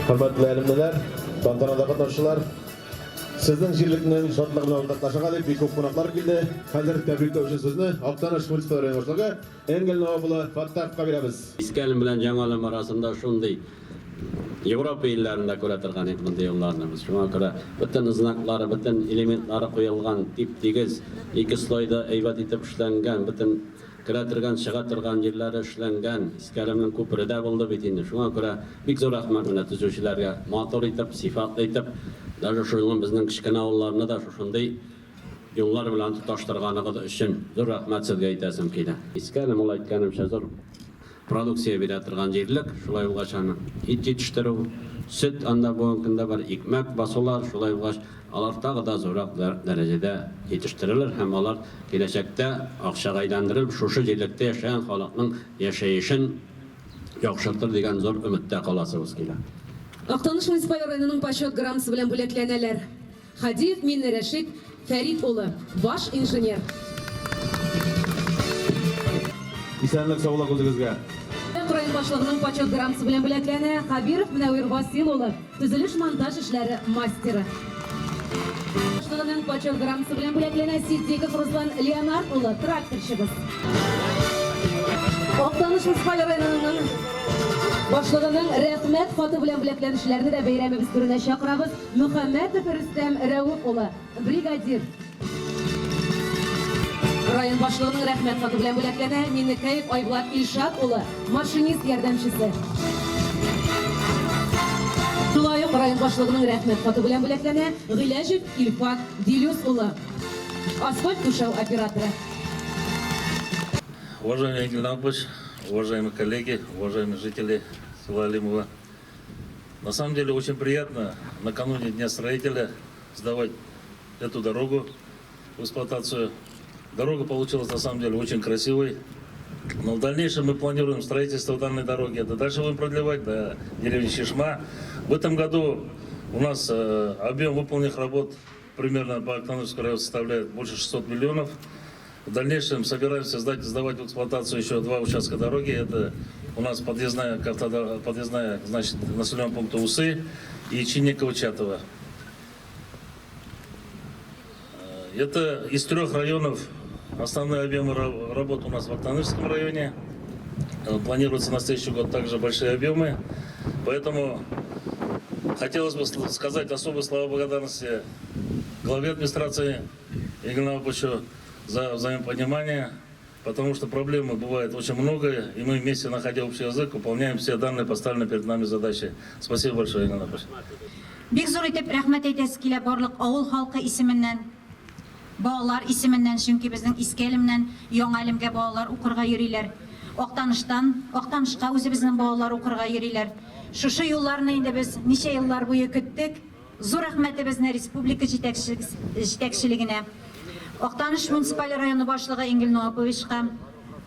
Хөрмәтле әлемнеләр, тантанада катнашучылар, сезнең җирлекнең шатлыгы белән уртаклашырга дип бик күп кунаклар килде. Хәзер тәбрикләү өчен сүзне Актаныш муниципаль районы башлыгы Энгель Навап улы Фәттаховка бирәбез. Иске Әлем белән Яңа Әлем арасында шундый Европа илләрендә күрә торган идек мондый юлларны без. Шуңа күрә бөтен знаклары, бөтен элементлары куелган, тип-тигез, ике слойда әйбәт итеп эшләнгән, бөтен керә торган, чыга торган җирләре эшләнгән. Иске Әлемнең күпере дә булды бит инде. Шуңа күрә бик зур рәхмәт менә төзүчеләргә. Матур итеп, сыйфатлы итеп, даже шуның безнең кечкенә авылларны да шушындый юллар белән тоташтырганыгыз өчен зур рәхмәт сезгә әйтәсем килә. Иске Әлем ул, әйткәнемчә, зур продукция бирә торган җирлек, шулай булгач аны ит җитештерү, сөт анда бүгенге көндә бар, икмәк басулар, шулай булгач алар тагы да зуррак дәрәҗәдә җитештерелер һәм алар киләчәктә акчага әйләндерелеп, шушы җирлектә яшәгән халыкның яшәешен яхшыртыр дигән зур өметтә каласыбыз килә. Актаныш муниципаль районының Почет грамотасы белән бүләкләнәләр. Һадиев Миннерәшит Фәрит улы, баш инженер. Исәнлек, саулык үзегезгә. Район башлыгының Почет грамотасы белән бүләкләнә Хәбиров Мөнәвир Васил улы, төзелеш-монтаж эшләре мастеры. Башлыгының Почет грамотасы белән бүләкләнә Ситдиков Руслан Леонард улы, тракторчыбыз. Актаныш муниципаль районының башлыгының Рәхмәт хаты белән бүләкләнүчеләрне дә бәйрәмебез түренә чакырабыз. Мөхәммәтов Рөстәм Рәүф улы, бригадир. Район башлыгының Рәхмәт хаты белән бүләкләнә Миннекәев Айбулат Илшат улы, машинист ярдәмчесе. Шулай ук район башлыгының Рәхмәт хаты белән бүләкләнә Гыйләҗев Илфак Дилюс улы, асфальт түшәү операторы. Уважаемый Энгель Наупович, уважаемые коллеги, уважаемые жители села Алимова. На самом деле очень приятно накануне Дня строителя сдавать эту дорогу в эксплуатацию. Дорога получилась на самом деле очень красивой. Но в дальнейшем мы планируем строительство данной дороги. Это дальше будем продлевать до деревни Чишма. В этом году у нас объем выполненных работ примерно по Актанышскому району составляет больше 600 миллионов. В дальнейшем собираемся сдавать в эксплуатацию еще два участка дороги. Это у нас подъездная, подъездная, значит, населенного пункта Усы и Чинниково-Чатово. Это из трех районов основные объемы работ у нас в Актанышском районе. Планируется на следующий год также большие объемы. Поэтому хотелось бы сказать особые слова благодарности главе администрации Игорю Наваповичу за взаимопонимание, потому что проблемы бывает очень много, и мы вместе, находя общий язык, выполняем все данные поставленные перед нами задачи. Спасибо большое, Игорь Навапович. Бик зур итеп рәхмәт әйтәсе килә барлык авыл халкы исеменнән, балалар исеменнән, чөнки безнең Иске Әлемнән Яңа Әлемгә балалар укырга йөриләр. Актаныштан Актанышка үзебезнең балалар укырга йөриләр. Шушы юлларны инде без ничә еллар буе көттек. Зур рәхмәтебезне республика җитәкчелегенә, Актаныш муниципаль районы башлыгы Энгель Ноаповичка,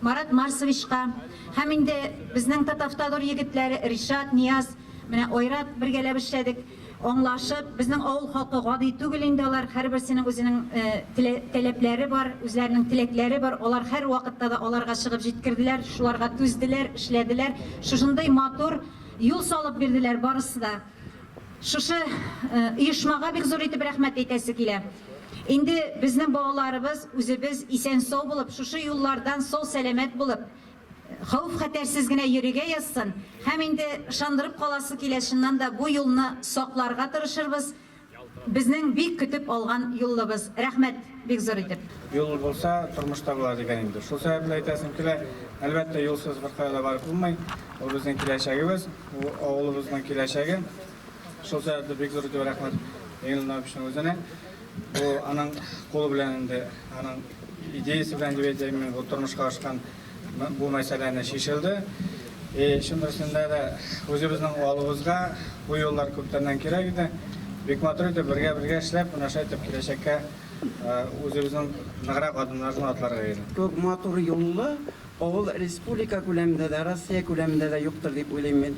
Марат Марсовичка һәм инде безнең Татавтодор егетләре Ришат, Нияз, менә Айрат бергәләп эшләдек, аңлашып. Безнең авыл халкы гади түгел инде алар, һәрберсенең үзенең таләпләре бар, үзләренең теләкләре бар. Алар һәрвакытта да аларга чыгып җиткерделәр, шуларга түзделәр, эшләделәр. Шушындый матур юл салып бирделәр барысы да. Шушы оешмага бик зур итеп рәхмәт әйтәсе килә. Инде безнең балаларыбыз, үзебез исән-сау булып, шушы юллардан сау-сәламәт булып, хәвеф-хәтәрсез генә йөрергә язсын. Һәм инде ышандырып каласы килә, чыннан да бу юлны сакларга тырышырбыз. Безнең бик көтеп алган юллыбыз. Рәхмәт бик зур итеп. Юл булса, тормыш та була дигән инде. Шул сәбәпле әйтәсем килә, әлбәттә, юлсыз беркая да барып булмый. Ул безнең киләчәгебез. Бу авылыбызның киләчәге. Шул сәбәпле бик зур итеп рәхмәт Энгель Наповичның үзенә. Бу аның кулы белән инде, аның идеясе белән дип әйтәйем мин, бу тормышка ашкан бу мәсьәләне чишелде. И чын дөресендә дә үзебезнең авылыбызга бу юллар күптәннән кирәк иде. Бик матур итеп бергә-бергә эшләп, менә шулай итеп киләчәккә үзебезнең ныграк адымнарны атларга иде. Күп матур юллы Авыл республика күләмендә дә, Россия күләмендә дә юктыр дип уйлыйм мин.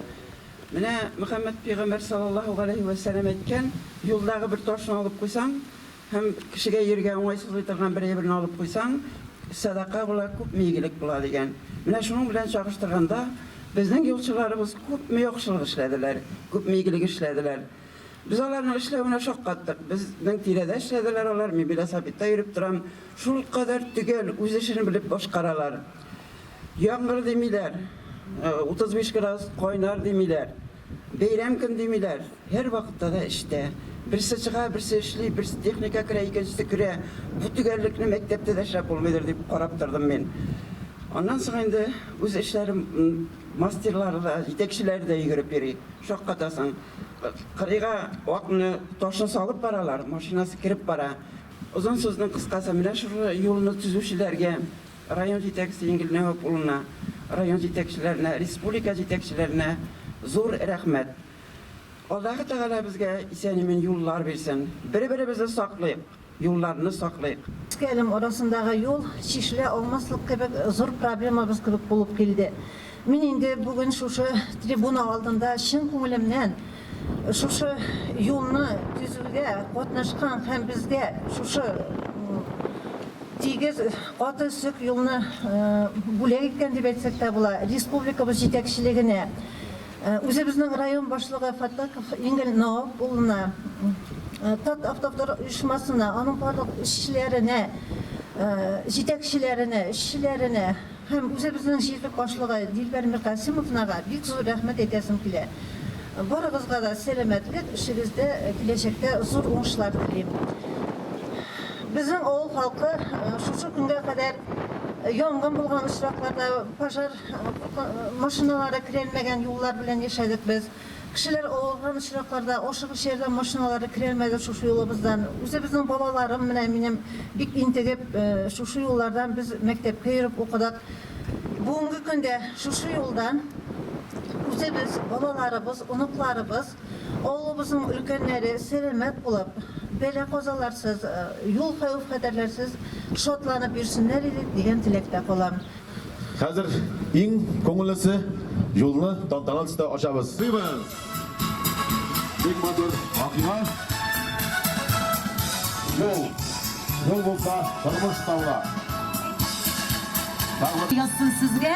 Менә Мөхәммәд пәйгамбәр саллаллаһу галәйһи вә сәлләм әйткән, юлдагы бер ташны алып куйсаң һәм кешегә йөрергә уңайсызлый торган бер әйберне алып куйсаң, сәдака була, күпме игелек була дигән. Менә шуның белән чагыштырганда, Безнең юлчыларыбыз күпме яхшылык эшләделәр, күпме игелек эшләделәр. Без аларның эшләвенә шаккаттык. Безнең тирәдә эшләделәр алар, мин велосипедта йөреп торам. Шулкадәр төгәл, үз эшен белеп башкаралар. Яңгыр димиләр, 35 градус кайнар димиләр, бәйрәм көн димиләр, һәрвакытта да эштә. Берсе чыга, берсе эшли, берсе техника керә, икенчесе керә. Бу төгәллекне мәктәптә дә эшләп булмыйдыр дип карап тордым мин. Аннан соң инде үз эшләрем мастерлары да, җитәкчеләре дә йөгереп йөри. Шаккатасың. Кырыйга акны, ташны салып баралар, машинасы кереп бара. Озын сүзнең кыскасы, менә шушы юлны төзүчеләргә, район җитәкчесе Ингел Нәвап улына, район җитәкчеләренә, республика җитәкчеләренә зур рәхмәт. Аллаһы Тәгалә безгә исән-имин юллар бирсен. Бер-беребезне саклыйк, юлларны саклыйк. Иске Әлем арасындагы юл чишелә алмаслык кебек зур проблемабыз кебек булып килде. Мин инде бүген шушы трибуна алдында чын күңелемнән шушы юлны төзүгә катнашкан һәм безгә шушы тигез, каты сөк юлны бүләк иткән дип әйтсәк тә була, республикабыз җитәкчелегенә, үзебезнең район башлыгы Фаттахов Ингел Навап улына, Татавтодор оешмасына, аның барлык эшчеләренә, җитәкчеләренә, эшчеләренә һәм үзебезнең җирлек башлыгы Дилбәр Миркасыймовнага бик зур рәхмәт әйтәсем килә. Барыгызга да сәламәтлек, эшегездә киләчәктә зур уңышлар телим. Безнең авыл халкы шушы көнгә кадәр янгын булган очракларда пожар машиналары керәлмәгән юллар белән яшәдек без. Кешеләр авырган очракларда ашыгыч ярдәм машиналары керәлмәде шушы юлыбыздан. Үзебезнең балаларым менә минем бик интегеп шушы юллардан без мәктәпкә йөреп укыдык. Бүгенге көндә шушы юлдан үзебез, балаларыбыз, оныкларыбыз, авылыбызның өлкәннәре сәламәт булып, бәла-казаларсыз, юл хәвеф-хәтәрләрсез шатланып йөрсеннәр иде дигән теләктә калам. Хәзер иң күңеллесе, юлны тантаналы төстә ачабыз. Сыйбыз! Бик матур вакыйга. Юл. Юл булса, тормыш та була. Язсын сезгә.